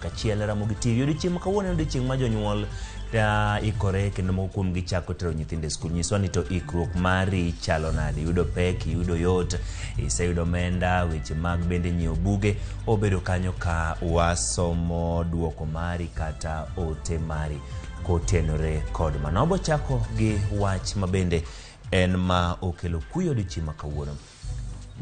Kachiel Ramogi TV. Odiochieng' ma kawuono en odiochieng' ma jonyuol ikore kendo moko kuom gi chako tero nyithindo e skul. Nyiswa ni to ikruok mari chalo nade? Iyudo pek, iyudo yot, iseyudo omenda, weche mag bende nyiewo buge obedo kanyo ka wasomo duoko mari kata ote mari kotenore kod mano. Wabo chako gi wach ma bende en ma okelo kuyo odiochieng' ma kawuono.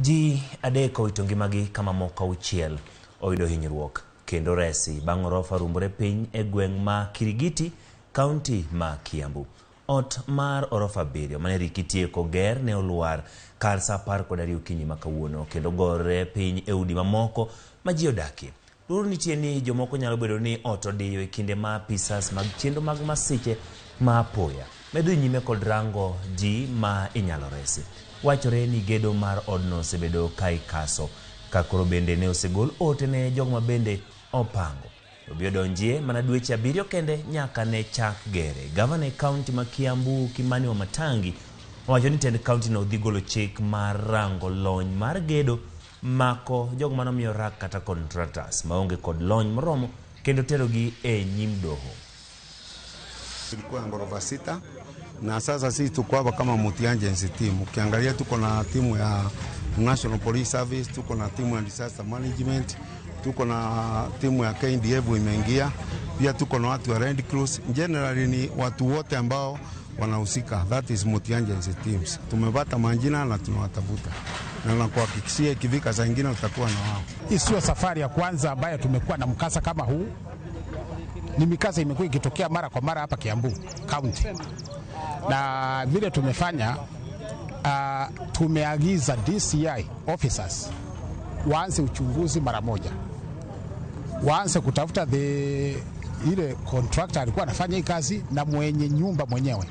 Ji 3 owito ngimagi ka mamoko 6 oyudo hinyruok kendo resi bang' orofa rumbore piny e gweng' ma Kirigiti, kaunti ma Kiambu. Ot mar orofa 7 mane riki tieko ger ne olwar kar saa 12 okinyi ma kawuono kendo gore piny e udi mamoko ma ji odakie. Luoro nitie ni jomoko nyalo bedo ni ot odiyo e kinde ma apisas mag chenro mag masiche ma apoya medo nyime kod rango ji ma inyalo resi. Wachore ni gedo mar odno osebedo ka ikaso, ka koro bende ne osegol ote ne jogo ma bende opango. Obi odonjie mana dweche 7 kende nyaka ne chak gere. Gavana e kaunti ma Kiambu Kimani Wamatangi owacho ni tend kaunti no dhi golo chik mar rango lony mar gedo, mako jogo manomiyo rak kata contractors maonge kod lony moromo kendo terogi e nyim doho. Ilikuwa ghorofa 6 na sasa sisi tuko hapa kama multi-agency team. Ukiangalia tuko na timu ya National Police Service, tuko na timu ya disaster management, tuko na timu ya KDF imeingia, pia tuko na watu wa Red Cross. Generally ni watu wote ambao wanahusika, that is multi-agency teams. Tumepata majina na tunawatafuta, na nakuhakikishia ikifika saa nyingine tutakuwa na wao. Hii sio safari ya kwanza ambayo tumekuwa na mkasa kama huu. Ni mikasa imekuwa ikitokea mara kwa mara hapa Kiambu County. Na vile tumefanya, tumeagiza DCI officers waanze uchunguzi mara moja. Waanze kutafuta ile contractor alikuwa anafanya hii kazi na mwenye nyumba mwenyewe.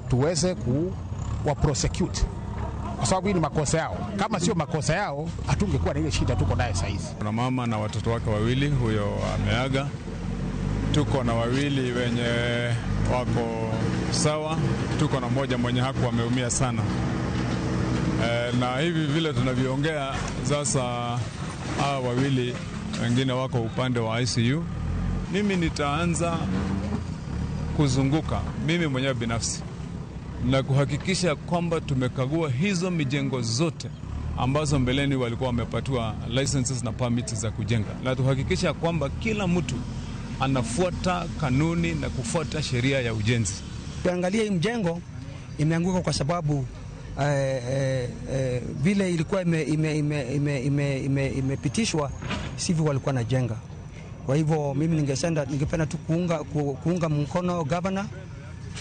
Tuweze kuwa prosecute. Kwa sababu hii ni makosa yao. Kama sio makosa yao, hatungekuwa na ile shida tuko nayo sasa hizi. Kuna mama na watoto wake 2, huyo ameaga. Tuko na 2 wenye wako sawa, tuko na mmoja mwenye hakuwa ameumia sana. Na hivi vile tunavyoongea sasa, hawa 2 wengine wako upande wa ICU. Mimi nitaanza kuzunguka mimi mwenyewe binafsi na kuhakikisha kwamba tumekagua hizo mijengo zote ambazo mbeleni walikuwa wamepatiwa licenses na permits za kujenga, na tuhakikisha kwamba kila mtu anafuata kanuni na kufuata sheria ya ujenzi. Ukiangalia hii mjengo imeanguka kwa sababu vile ilikuwa imepitishwa sivyo walikuwa wanajenga. Kwa hivyo mimi ningependa tu kuunga mkono governor,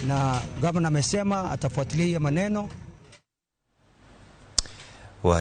na governor amesema atafuatilia maneno.